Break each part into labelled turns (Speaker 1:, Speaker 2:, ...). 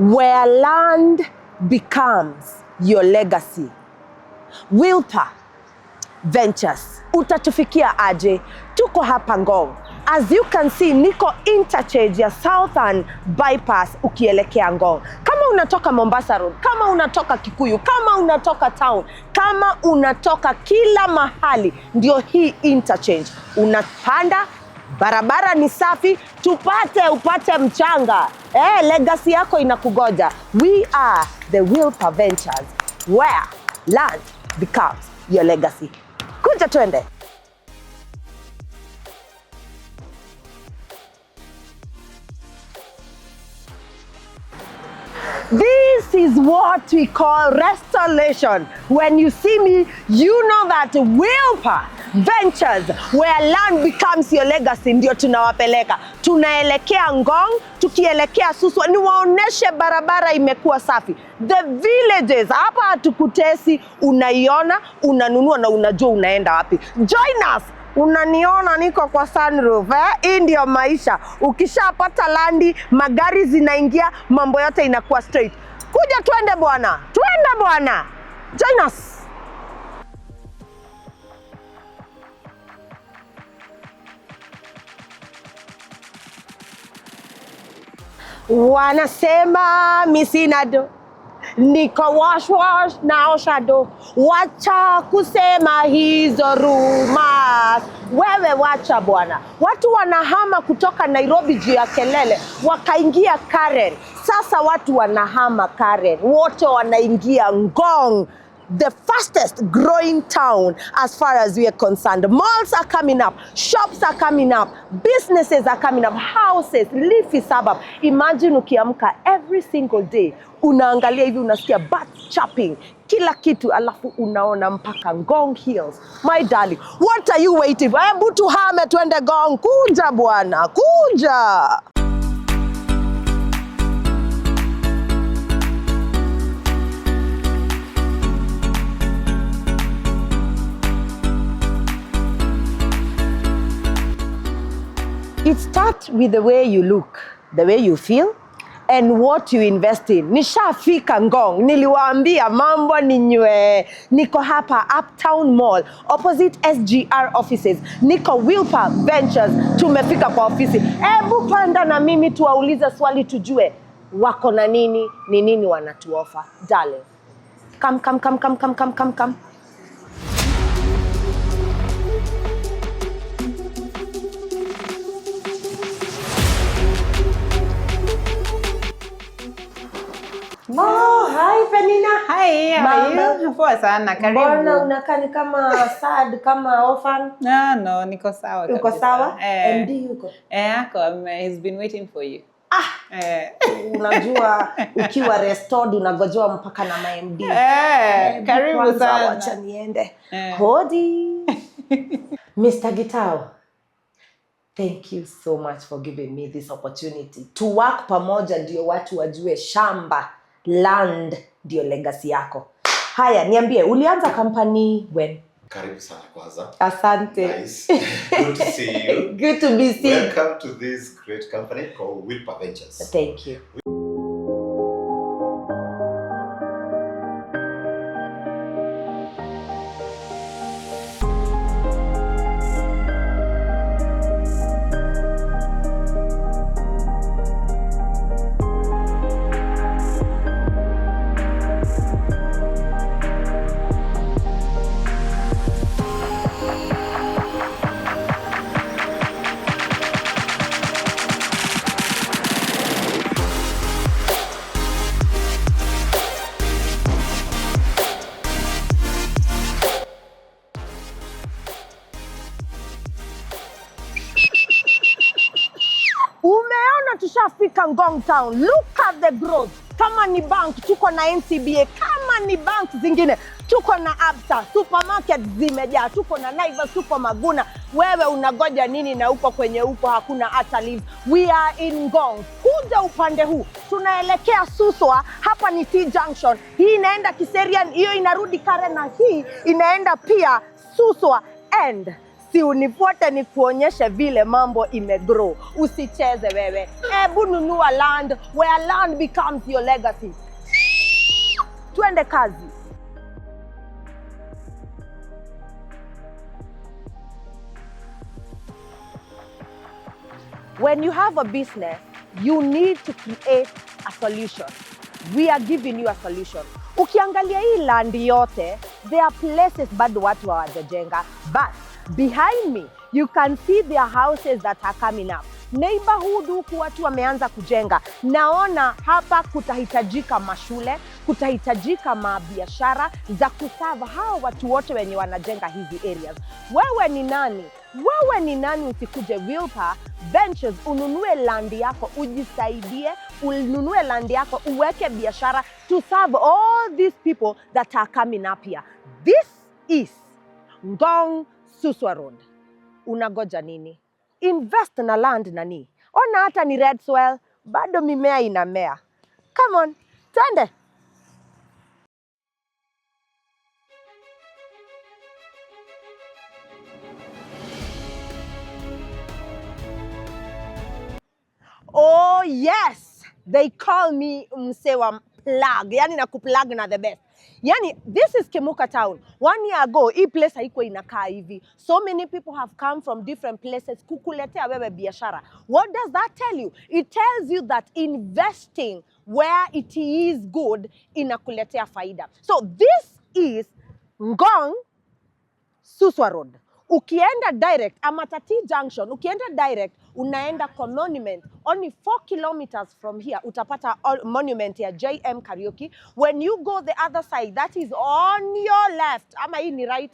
Speaker 1: Where land becomes your legacy. Wilper Ventures, utatufikia aje? Tuko hapa Ngong. As you can see, niko interchange ya Southern Bypass ukielekea Ngong. Kama unatoka Mombasa Road, kama unatoka Kikuyu, kama unatoka town, kama unatoka kila mahali, ndio hii interchange. Unapanda barabara ni safi, tupate upate mchanga. Legacy yako inakugoja. We are the Wilper Ventures, where land becomes your legacy. Kuja twende. This is what we call restoration. When you see me, you know that Wilper Ventures, where land becomes your legacy, ndio tunawapeleka. Tunaelekea Ngong, tukielekea Suswa, niwaoneshe barabara imekuwa safi. The villages, hapa hatukutesi, unaiona, unanunua na unajua unaenda wapi. Join us. Unaniona niko kwa sunroof, eh? Hii ndio maisha. Ukishapata landi, magari zinaingia, mambo yote inakuwa straight. Kuja twende bwana, twende bwana, join us. Wanasema mi sina do, niko wash wash na oshado. Wacha kusema hizo rumors. Wewe wacha bwana, watu wanahama kutoka Nairobi juu ya kelele, wakaingia Karen. Sasa watu wanahama Karen, wote wanaingia Ngong, the fastest growing town as far as we are concerned. Malls are coming up, shops are coming up, businesses are coming up, houses, leafy suburb. Imagine ukiamka every single day, unaangalia hivi unasikia birds chirping, kila kitu, alafu unaona mpaka Ngong Hills. My darling, what are you waiting for? Hebu tuhame twende Ngong. Kuja bwana, kuja. It starts with the way you look, the way you feel, and what you invest in. Nishafika Ngong, niliwaambia mambo ni nywe. Niko hapa Uptown Mall, opposite SGR offices. Niko Wilper Ventures, tumefika kwa ofisi. Hebu panda na mimi tuwaulize swali tujue wako na nini, ni nini wanatuofa. Darling, come, come, come, come, come, come, come, come. Oh, hi Penina.
Speaker 2: Hi, how are
Speaker 1: Mambo?
Speaker 2: you? Poa sana,
Speaker 1: Mbona
Speaker 2: karibu.
Speaker 1: unakaa ni kama sad, kama orphan?
Speaker 2: No, no, niko sawa
Speaker 1: Uko
Speaker 2: kabisa.
Speaker 1: sawa?
Speaker 2: Eh,
Speaker 1: MD yuko?
Speaker 2: Ako, he's been waiting for you.
Speaker 1: Ah,
Speaker 2: Eh.
Speaker 1: unajua ukiwa restored unagojewa mpaka na ma MD.
Speaker 2: Eh, karibu
Speaker 1: Kwanza
Speaker 2: sana.
Speaker 1: wacha niende.
Speaker 2: Eh.
Speaker 1: Hodi. Mr. Gitau, thank you so much for giving me this opportunity to work pamoja, ndio watu wajue shamba, land ndio legacy yako. Haya, niambie ulianza company when?
Speaker 3: Karibu sana kwanza.
Speaker 1: Asante.
Speaker 3: Nice. Good to see you.
Speaker 1: Good to be seen.
Speaker 3: Welcome to this great company called Wilper Ventures.
Speaker 1: Thank you. Umeona tushafika Ngong Town. Look at the growth. Kama ni bank tuko na NCBA, kama ni bank zingine tuko na Absa, supermarket zimejaa, tuko na Naivas, tuko Maguna. Wewe unagoja nini? Na uko kwenye uko hakuna hata leaves. We are in Ngong. Kuja upande huu tunaelekea Suswa, hapa ni T junction. Hii inaenda Kiserian, hiyo inarudi Karen, na hii inaenda pia Suswa and Si unifuate nikuonyeshe vile mambo imegrow. Usicheze wewe, ebu nunua land where land becomes your legacy. Twende kazi. When you have a business, you need to create a solution. We are giving you a solution. Ukiangalia hii land yote, there are places bado watu hawajajenga, but behind me you can see there are houses that are coming up. Neighborhood huku watu wameanza kujenga. Naona hapa kutahitajika mashule, kutahitajika mabiashara za kuserve hawa watu wote wenye wanajenga hizi areas. Wewe ni nani? Wewe ni nani usikuje Wilpa Ventures ununue land yako ujisaidie, ununue land yako uweke biashara to serve all these people that are coming up here. This is Ngong Suswa Road. Unagoja nini? Invest na land nani? Ona hata ni red soil, bado mimea inamea. Come on, twende. Oh yes, they call me msee wa plug, yani na kuplug na the best. Yani this is Kimuka town. One year ago, hii place haikuwa inakaa hivi. So many people have come from different places kukuletea wewe biashara. What does that tell you? It tells you that investing where it is good inakuletea faida. So this is Ngong Suswa Road. Ukienda direct Amata T Junction, ukienda direct unaenda kwa monument only 4 kilometers from here utapata monument ya JM Kariuki. When you go the other side, that is on your left, ama hii ni right,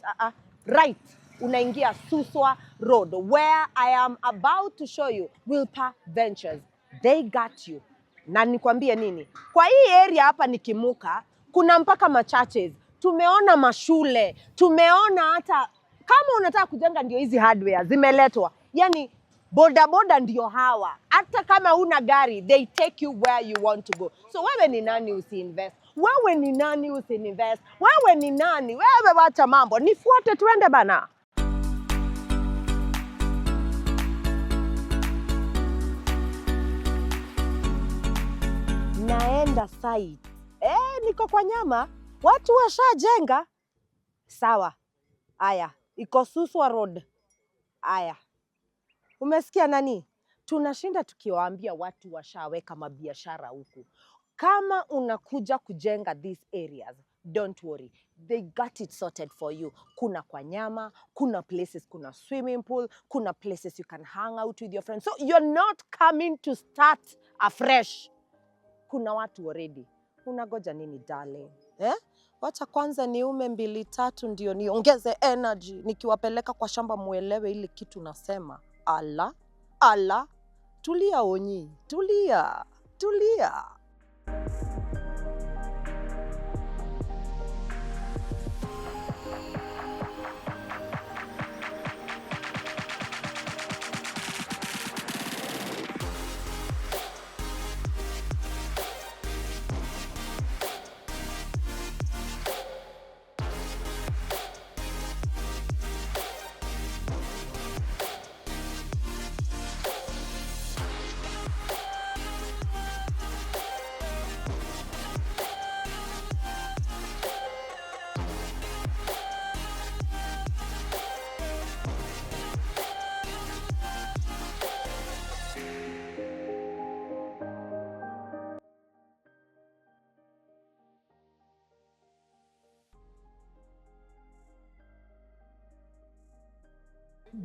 Speaker 1: right, unaingia Suswa Road where I am about to show you Wilpa Ventures. They got you. Na nikwambie nini, kwa hii area hapa ni Kimuka, kuna mpaka machurches, tumeona mashule, tumeona hata kama unataka kujenga ndio hizi hardware zimeletwa, yani bodaboda ndio hawa. Hata kama una gari, they take you where you want to go. So wewe ni nani usiinvest? Wewe ni nani usiinvest? Wewe ni nani? Wewe wacha mambo, nifuate tuende bana. Naenda site. Niko kwa nyama, watu washajenga. Sawa, aya, iko Suswa Road. Aya, umesikia nani? Tunashinda tukiwaambia watu washaweka mabiashara huku. Kama unakuja kujenga these areas, don't worry, they got it sorted for you. Kuna kwa nyama, kuna places, kuna swimming pool, kuna places you can hang out with your friends. So you're not coming to start afresh. Kuna watu already. Unagoja nini darling? Eh? Wacha kwanza niume mbili tatu ndio niongeze energy. Nikiwapeleka kwa shamba muelewe ile kitu nasema. Ala, ala, tulia onyi, tulia, tulia.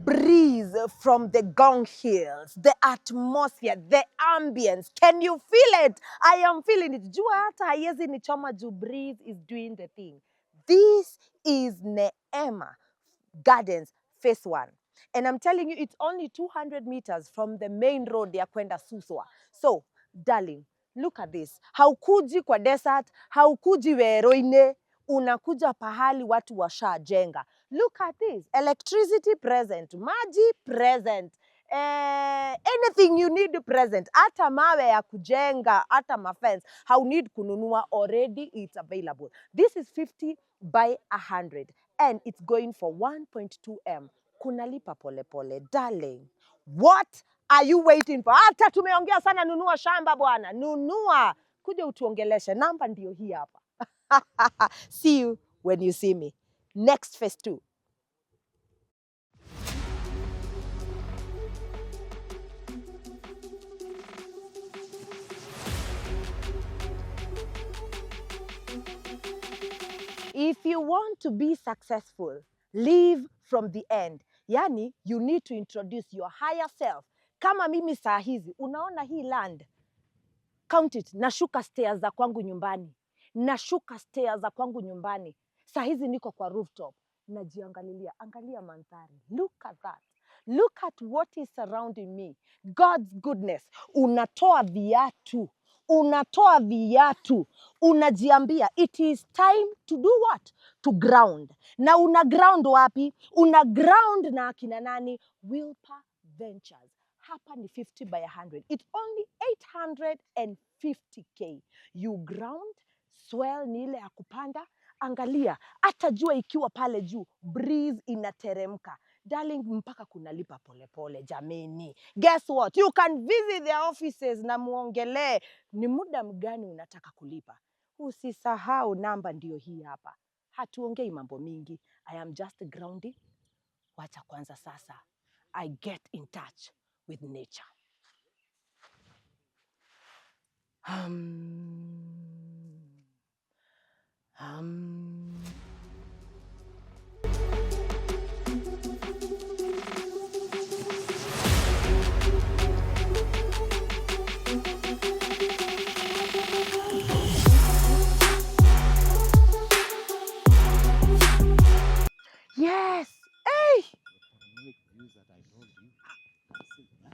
Speaker 1: Breeze from the Ngong Hills, the atmosphere, the ambience. Can you feel it? I am feeling it. Jua hata haiwezi nichoma juu breeze is doing the thing. This is Neema Gardens Phase 1. And I'm telling you, it's only 200 meters from the main road ya kwenda Suswa. So, darling, look at this. Haukuji kwa desert, haukuji weroine, unakuja pahali watu washajenga. Look at this. Electricity present, maji present, anything you need present. Hata mawe ya kujenga, hata mafence, hau need kununua, already it's available. This is 50 by 100 and it's going for 1.2 M. Kunalipa polepole. Darling, what are you waiting for? Hata tumeongea sana, nunua shamba bwana, nunua, kuja utuongeleshe. Namba ndio hii hapa. See you when you see me. Next phase 2. If you want to be successful, live from the end. Yani, you need to introduce your higher self. Kama mimi saa hizi, unaona hii land, count it, nashuka stairs za kwangu nyumbani, nashuka stairs za kwangu nyumbani. Saa hizi niko kwa rooftop, najiangalilia, angalia mandhari. Look at that. Look at what is surrounding me. God's goodness. Unatoa viatu, unatoa viatu, unajiambia it is time to do what? To ground. Na una ground wapi? Una ground na akina nani? Wilpa Ventures. Hapa ni 50 by 100. It's only 850K. You ground, swell ni ile ya kupanda. Angalia, hata jua ikiwa pale juu, breeze inateremka. Darling, mpaka kunalipa polepole jameni. Guess what? You can visit their offices na muongelee ni muda mgani unataka kulipa. Usisahau namba ndio hii hapa. Hatuongei mambo mingi. I am just grounding. Wacha kwanza sasa I get in touch with nature. Yes. Hey.
Speaker 3: Panoramic views that I told you. See, huh?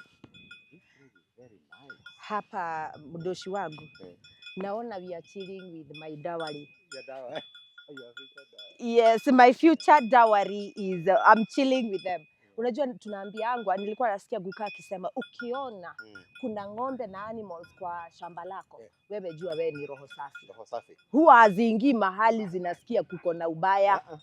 Speaker 3: This place is very nice.
Speaker 1: Hapa mdoshi wangu
Speaker 3: Eh.
Speaker 1: naona we are chilling with my dowry.
Speaker 3: Your dowry. Your future dowry.
Speaker 1: Yes, my future dowry is I'm chilling with them. Unajua tunaambiangwa, nilikuwa nasikia guka akisema ukiona kuna ng'ombe na animals kwa shamba lako, wewe jua wewe ni roho safi.
Speaker 3: Roho safi.
Speaker 1: Huwa haziingii mahali zinasikia kuko na ubaya.
Speaker 3: Uh-uh.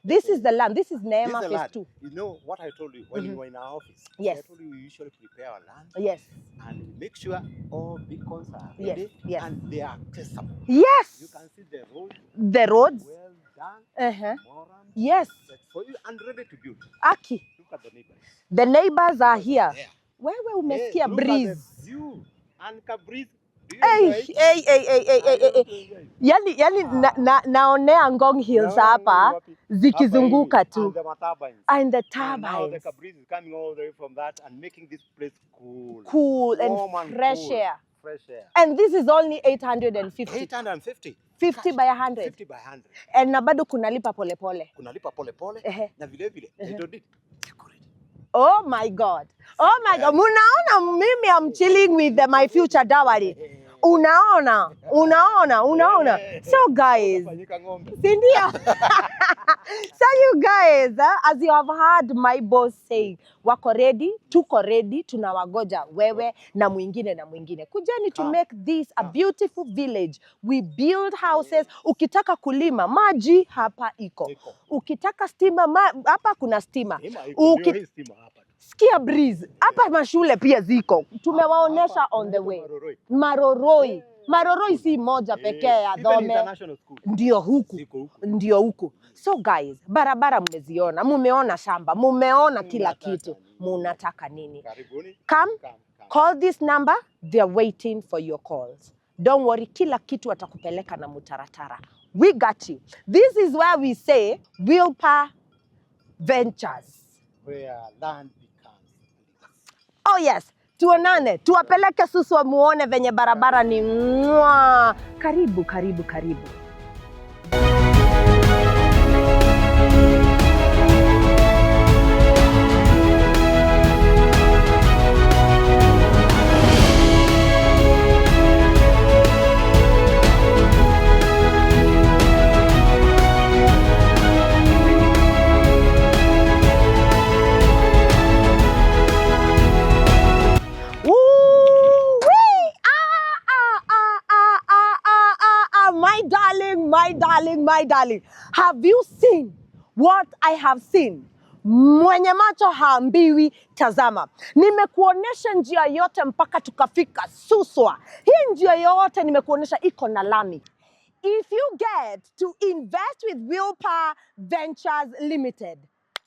Speaker 1: This is the land. This is
Speaker 3: This
Speaker 1: Neema
Speaker 3: is the
Speaker 1: phase
Speaker 3: land.
Speaker 1: 2.
Speaker 3: You know what I told you when you were in our office?
Speaker 1: Yes.
Speaker 3: I told you we usually prepare our land
Speaker 1: Yes.
Speaker 3: and we make sure all beacons are
Speaker 1: Yes,
Speaker 3: ready
Speaker 1: yes.
Speaker 3: and they are accessible.
Speaker 1: Yes.
Speaker 3: You can see the road
Speaker 1: The roads.
Speaker 3: well done, moral,
Speaker 1: Yes.
Speaker 3: set for you and ready to build.
Speaker 1: Aki.
Speaker 3: Look at the neighbors.
Speaker 1: The neighbors are here.
Speaker 3: There.
Speaker 1: Wewe
Speaker 3: Yes,
Speaker 1: umesikia
Speaker 3: look at
Speaker 1: breeze.
Speaker 3: the view. And ka breeze. Do you
Speaker 1: Hey,
Speaker 3: enjoy it?
Speaker 1: hey, hey, hey, hey, hey, hey, hey. Yani yani naonea Ngong Hills
Speaker 3: Naona
Speaker 1: hapa
Speaker 3: wapi?
Speaker 1: zikizunguka
Speaker 3: Hapa hivi.
Speaker 1: tu.
Speaker 3: And the turbines.
Speaker 1: And the
Speaker 3: And now the
Speaker 1: turbines.
Speaker 3: breeze is coming all the way from that and making this place cool.
Speaker 1: Cool and
Speaker 3: Warm and
Speaker 1: fresh
Speaker 3: cool.
Speaker 1: air.
Speaker 3: Fresh air.
Speaker 1: And this is only 850.
Speaker 3: 850.
Speaker 1: 50 by 100.
Speaker 3: 50 by 100.
Speaker 1: And na bado kunalipa polepole.
Speaker 3: Kunalipa pole pole
Speaker 1: Ehe.
Speaker 3: na vile vile title deed iko ready.
Speaker 1: Oh my God. Oh my God. Munaona mimi I'm chilling with my future dowry. Unaona, unaona, unaona. So guys,
Speaker 3: Fanyika ng'ombe.
Speaker 1: si ndio? So you guys, as you have heard my boss saying, wako ready, tuko ready, tunawagoja wewe na mwingine na mwingine. Kujeni to
Speaker 3: Come.
Speaker 1: make this a beautiful village. We build houses. Ukitaka kulima maji hapa iko.
Speaker 3: Iko.
Speaker 1: Ukitaka stima hapa kuna stima.
Speaker 3: Stima iko, ndio hii stima hapa tu.
Speaker 1: Sikia breeze. Hapa mashule pia ziko. Tumewaonesha
Speaker 3: Hapa
Speaker 1: on the
Speaker 3: inaitwa
Speaker 1: way.
Speaker 3: Maroroi.
Speaker 1: Maroroi. Maroroi si moja pekee ya
Speaker 3: Even
Speaker 1: Dhome.
Speaker 3: international school.
Speaker 1: Ndio huku
Speaker 3: Ziko huku.
Speaker 1: ndio huku. So guys, barabara mmeziona, mumeona shamba, mumeona kila
Speaker 3: Munataka
Speaker 1: kitu,
Speaker 3: nini?
Speaker 1: munataka nini?
Speaker 3: Karibuni.
Speaker 1: Come,
Speaker 3: Come, come.
Speaker 1: call this number, they are waiting for your calls. Don't worry, kila kitu atakupeleka na mutaratara. We got you. This is where we say Wilpa Ventures.
Speaker 3: Where land becomes legacy.
Speaker 1: Oh yes, tuonane, tuwapeleke Suswa muone venye barabara ni mwa. Karibu, karibu, karibu. Woo-wee! Ah, ah, ah, ah, ah, ah, ah, ah. My darling, my darling, my darling. Have you seen what I have seen? Mwenye macho haambiwi tazama. Nimekuonesha njia yote mpaka tukafika Suswa. Hii njia yote nimekuonesha iko na lami. If you get to invest with Willpower Ventures Limited,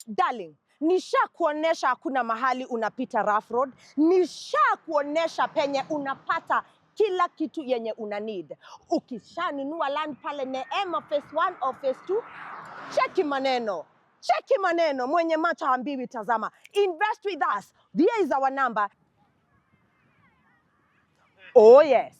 Speaker 1: darling, nishakuonesha hakuna mahali unapita rough road, nishakuonesha penye unapata kila kitu yenye una need. Ukishanunua land pale Neema phase 1 or phase 2, cheki maneno, cheki maneno, mwenye macho haambiwi tazama. Invest with us. Here is our number. Oh yes.